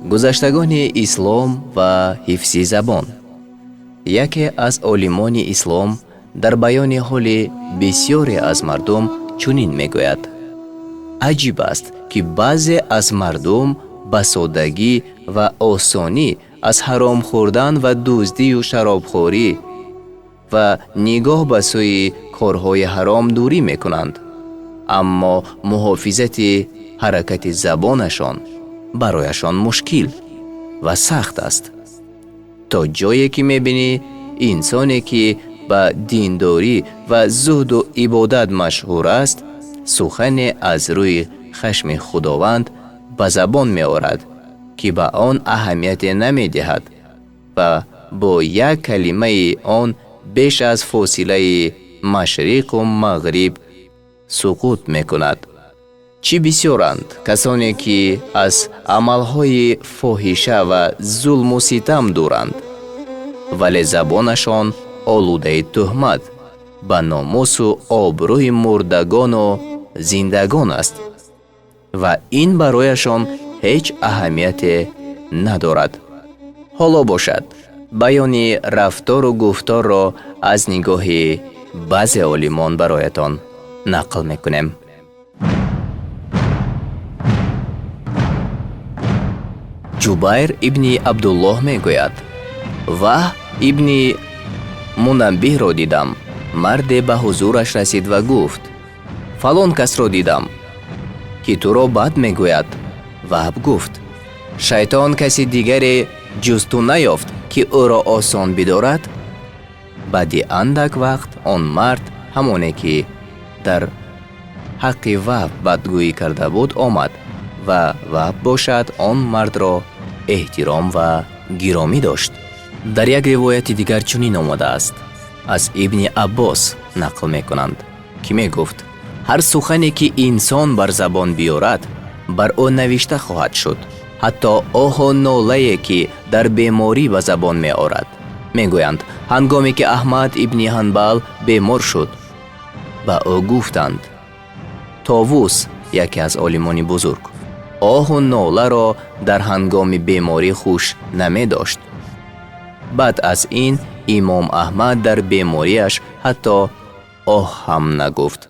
Гузаштагони ислом ва ҳифзи забон. Яке аз олимони ислом дар баёни ҳоли бисёре аз мардум чунин мегӯяд: аҷиб аст, ки баъзе аз мардум ба соддагӣ ва осонӣ аз ҳаром хӯрдан ва дуздию шаробхӯрӣ ва нигоҳ ба сӯи корҳои ҳаром дурӣ мекунанд, аммо муҳофизати ҳаракати забонашон барояшон мушкил ва сахт аст. То ҷое ки мебинӣ инсоне, ки ба диндорӣ ва зуҳду ибодат машҳур аст, сухане аз рӯи хашми Худованд ба забон меорад, ки ба он аҳамияте намедиҳад ва бо як калимаи он беш аз фосилаи машриқу мағриб суқут мекунад. Чӣ бисёранд касоне, ки аз амалҳои фоҳиша ва зулму ситам дуранд, вале забонашон олудаи тӯҳмат ба номусу обрӯи мурдагону зиндагон аст ва ин барояшон ҳеҷ аҳамияте надорад. Ҳоло бошад, баёни рафтору гуфторро аз нигоҳи баъзе олимон бароятон нақл мекунем. Ҷубайр ибни Абдуллоҳ мегӯяд: Ваҳб ибни Мунаббиҳро дидам. Марде ба ҳузураш расид ва гуфт: фалон касро дидам, ки туро бад мегӯяд. Ваҳб гуфт: шайтон каси дигаре ҷуз ту наёфт, ки ӯро осон бидорад? Баъди андак вақт он мард, ҳамоне ки дар ҳаққи Ваҳб бадгӯӣ карда буд, омад ва Ваҳб бошад он мардро эҳтиром ва гиромӣ дошт. Дар як ривояти дигар чунин омадааст: аз Ибни Аббос нақл мекунанд, ки мегуфт: ҳар сухане ки инсон бар забон биёрад, бар ӯ навишта хоҳад шуд, ҳатто оҳу нолае ки дар беморӣ ба забон меорад. Мегӯянд, ҳангоме ки Аҳмад ибни Ҳанбал бемор шуд, ба ӯ гуфтанд: Товус, яке аз олимони бузург, оҳу ноларо дар ҳангоми беморӣ хуш намедошт. Баъд аз ин имом Аҳмад дар бемориаш ҳатто оҳ ҳам нагуфт.